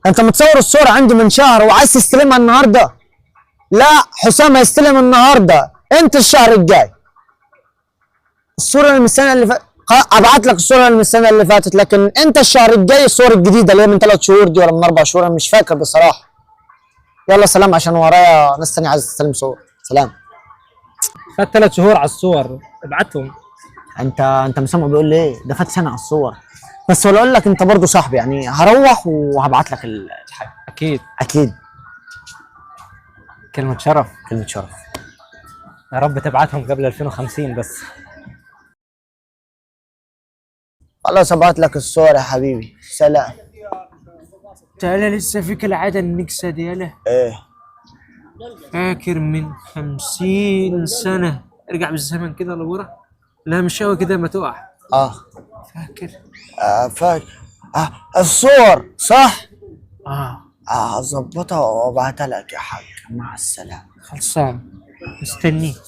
انت متصور الصورة عندي من شهر وعايز تستلمها النهارده؟ لا، حسام هيستلم النهارده، انت الشهر الجاي. الصورة اللي من السنة اللي فاتت، ابعت لك الصورة اللي من السنة اللي فاتت، لكن انت الشهر الجاي الصور الجديدة اللي هي من 3 شهور دي ولا من 4 شهور، انا مش فاكر بصراحه. يلا سلام، عشان ورايا ناس تانية عايز تستلم صور. سلام. فات 3 شهور على الصور، ابعتهم. انت مسامع بيقول لي ايه؟ ده فات سنة على الصور. بس ولا اقول لك، انت برضو صاحبي، يعني هروح وهبعت لك الحاجه. اكيد. اكيد. كلمة شرف. كلمة شرف. يا رب تبعتهم قبل 2050 بس. خلاص، ابعت لك الصور يا حبيبي، سلام. تعالى، لسه فيك العادة النكسة دي يالا؟ ايه؟ فاكر من 50 سنة؟ ارجع بالزمن كده لورا، لا مش قوي كده، ما تقع. اه. فاكر؟ آه، فاكر. آه، الصور صح؟ اه. اه، هظبطها وابعتها لك يا حاج، مع السلامة. خلصان، مستنيك.